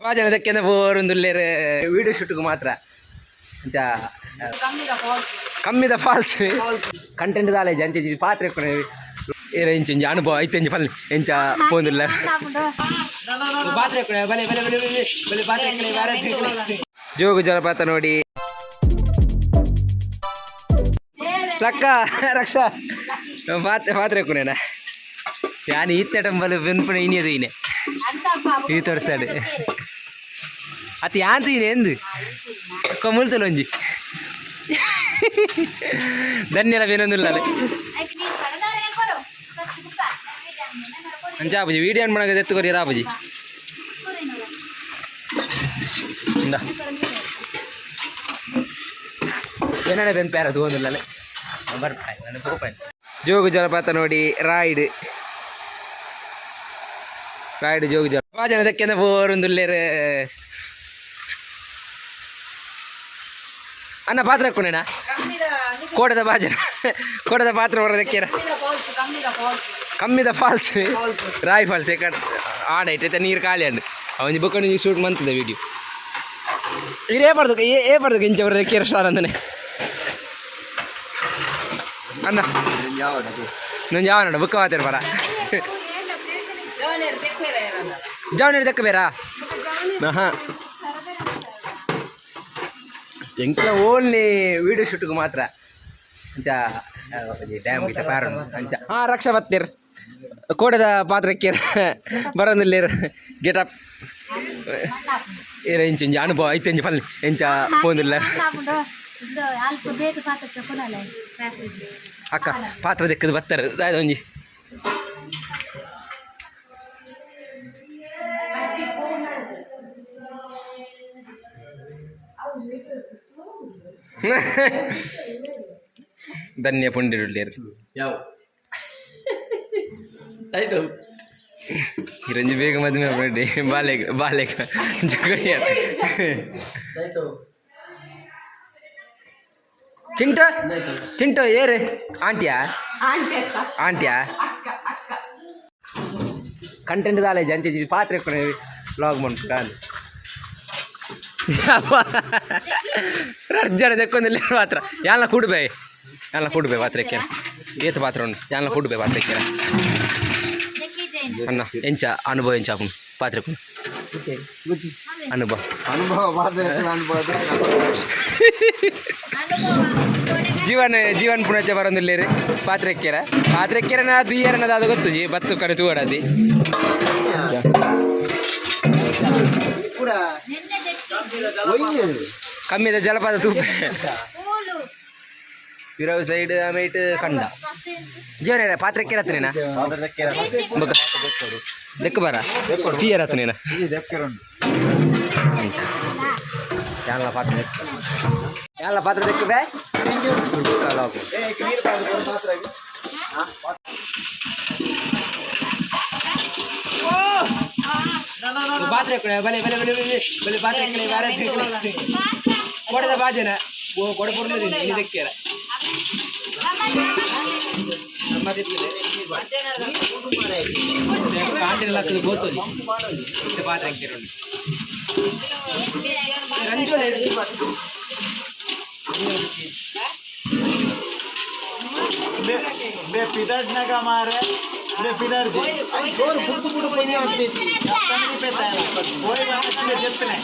ಜನ ದಕ್ಕೆಂದ ಬೋರುಂದುಲ್ಲೇರು ವೀಡಿಯೋ ಶೂಟ್ಗೆ ಮಾತ್ರ. ಅಂಚ ಕಮ್ಮಿದ ಫಾಲ್ಸ್ ಕಂಟೆಂಟ್ ದಾಲೆ ಅಂಚೆ ಪಾತ್ರೆ ಏರ ಇಂಚ ಇಂಚ ಅನುಭವ ಐತೆ ಇಂಚ ಪಲ್ಲೆ ಎಂಚ ಪೋಂದಿಲ್ಲ ಪಾತ್ರೆ ಬಲೆ ಬಲೆ ಬಲೆ ಬಲೆ ಬಲೆ ಪಾತ್ರೆ. ಜೋಗ ಜಲಪಾತ ನೋಡಿ ಲಕ್ಕ ರಕ್ಷಾ ಪಾತ್ರೆ ಪಾತ್ರೆ ಕುನೇನ ಯಾನ್ ಈತ್ತೆ ಟಂಬಲ್ ಬೆನ್ಪುಣ ಇನಿಯದು ಇನೆ ಈ ತೋರ್ಸಾಡು ಅತ್ ಯಾನ್ ತೂಯಿನೆ ಎಂದು ಕೊಮುಲ್ತಲ ಒಂಜಿ ಧನ್ಯಲ ಬೇನೊಂದುಲ್ಲ. ಅಂಚ ಆಪುಜಿ, ವೀಡಿಯೋ ಆನ್ ಮಾಡಾಗ ಎತ್ತು ಕೊರಿಯರ್ ಆಪುಜಿ. ಇಂದ ಏನಡ ಬೆನ್ ಪ್ಯಾರ ತೂವೊಂದುಲ್ಲಲೆ ಬರ್ಪಾಯ್ ನಾನು ಪೋಪಾಯ್. ಜೋಗ ಜಲಪಾತ ನೋಡಿ, ರಾಯ್ಡ್ ರಾಯ್ಡ್ ಜೋಗ ಜಲ ಜನ ದಕ್ಕೆಂದ ಬೋರುಂದುಲ್ಲೇರು. ಅನ್ನ ಪಾತ್ರ ಹಾಕ್ಕೊಂಡೇನಾ? ಕೋಟದ ಬಾಜನ ಕೋಟದ ಪಾತ್ರ ಬರೋದಕ್ಕೆ. ಕಮ್ಮಿದ ಫಾಲ್ಸ್, ರಾಯ್ ಫಾಲ್ಸ್. ಏಕ ಆಡ ಐತೆ, ನೀರು ಖಾಲಿ ಅಂಡ್ ಅವನಿ ಬೊಕ್ಕ ಶೂಟ್ ಮಂತದ ವಿಡಿಯೋ. ಇರೇ ಬರ್ದು ಏ ಬರ್ದು ಇಂಚ ಬರೋದಕ್ಕೆ ಸ್ಟಾರ್ ಅಂದನೆ ಅಣ್ಣ. ನಂಗೆ ಯಾವ ನೋಡ ಬುಕ್ಕ ಮಾತಾಡ ಬರ ಜವನ ದಕ್ಕ ಬೇರಾ. ಹಾಂ, ಎಂಕ್ಲ ಓನ್ಲಿ ವೀಡಿಯೋ ಶೂಟ್ಗೆ ಮಾತ್ರ. ಅಂಚ ಡ್ಯಾಮ್ ಗೀತ ಪಾರ ಅಂಚ. ಹಾಂ, ರಕ್ಷಾ ಬತ್ತೀರ್ ಕೋಟದ ಪಾತ್ರಕ್ಕೆ ಬರೋದಿಲ್ಲೇರು ಗೆಟಪ್ ಏರ ಇಂಚ ಇಂಚ ಅನುಭವ ಐತೆ ಇಂಚ ಪಲ್ಲೆ ಎಂಚ ಪೋಂದಿಲ್ಲ. ಅಕ್ಕ ಪಾತ್ರ ದೆಕ್ಕದು ಬರ್ತಾರೆ ಒಂಜಿ. ಧನ್ಯ ಪುಂಡಿರುಳ್ಳೇರು. ಯಾವ ಆಯ್ತು. ಇರಂಜಿ ಬೇಗ ಮದುವೆ ಮಾಡಿ ಬಾಲೆಗ್ ಬಾಲೆಗ್ ಜಗಡಿಯ. ಆಯ್ತು. ಚಿಂಟು ಚಿಂಟು ಏರು ಆಂಟಿಯಾ ಆಂಟಿಯಾ ಕಂಟೆಂಟ್ ದಾಲೆ ಅಂಚೆ ಪಾತ್ರೆ ವ್ಲಾಗ್ ಮಾಡ್ಬಿಟ್ಟು ರಜ್ಜನ ದೆಕ್ಕೊಂದಿಲ್ಲ ಪಾತ್ರ. ಯಾಲ ಕೂಡ್ಬೇ, ಯಾಲ ಕೂಡ್ಬೇ ಪಾತ್ರಕ್ಕೆ. ಏತ್ ಪಾತ್ರ ಉಂಡು? ಯಾಲ ಕೂಡ್ಬೇ ಪಾತ್ರಕ್ಕೆ. ಅಣ್ಣ, ಎಂಚ ಅನುಭವ? ಎಂಚ ಆಪುಂಡು ಪಾತ್ರೆ ಅನುಭವ? ಅನುಭವ ಪಾತ್ರೆ ಅನುಭವ. ಜೀವನ ಜೀವನ್ ಪುಣಚ ಬರೋದಿಲ್ಲೇರಿ ಪಾತ್ರೆಕ್ಕೆರ ಪಾತ್ರೆಕ್ಕೆರನ ಅದು ಏರನದ ಅದು ಗೊತ್ತುಜಿ ಬತ್ತು ಕಡೆ ತೂಡದಿ. ಪೂರ. ಕಮ್ಮಿದ ಜಲಪಾತ ತೂಪೆ ಪಿರವು ಸೈಡ್ ಆಮೇಟ್ ಕಂಡ ಜೀವನ ಪಾತ್ರೆಕ್ಕೆರ ಹತ್ರನೇನಾ ಬೊಕ ದೆಕ್ಕು ಬರ ತೀಯರ ಹತ್ರನೇನಾ? ಯಾಲ ಪಾತ್ರೆ ದೆಕ್ಕು, ಯಾಲ ಪಾತ್ರೆ ದೆಕ್ಕು ಬೇ. ಪಾತ್ರೆ ಬಲೆ ಬಲೆ ಬಲೆ ಬಲೆ ಬಲೆ ಪಾತ್ರೆ ಬಾರೆ ಕೊಡದ ಬಾಜನ ಓ ಕೊಡ ಪುರ್ಲದಿ ಇನಿ ದೆಕ್ಕಿರ ಕಾಂಟಿನ ಲಕ್ಕದ ಗೋತೋಲಿ ಇತ್ತೆ ಪಾತ್ರೆ ಹಾಕಿರೋಣ ರಂಜೋಲೆ. ಬೇ ಪಿದಡ್ನಾಗ ಮಾರೆ ಬೇ ಪಿದಡ್ಜಿ పోయి చెప్తున్నా.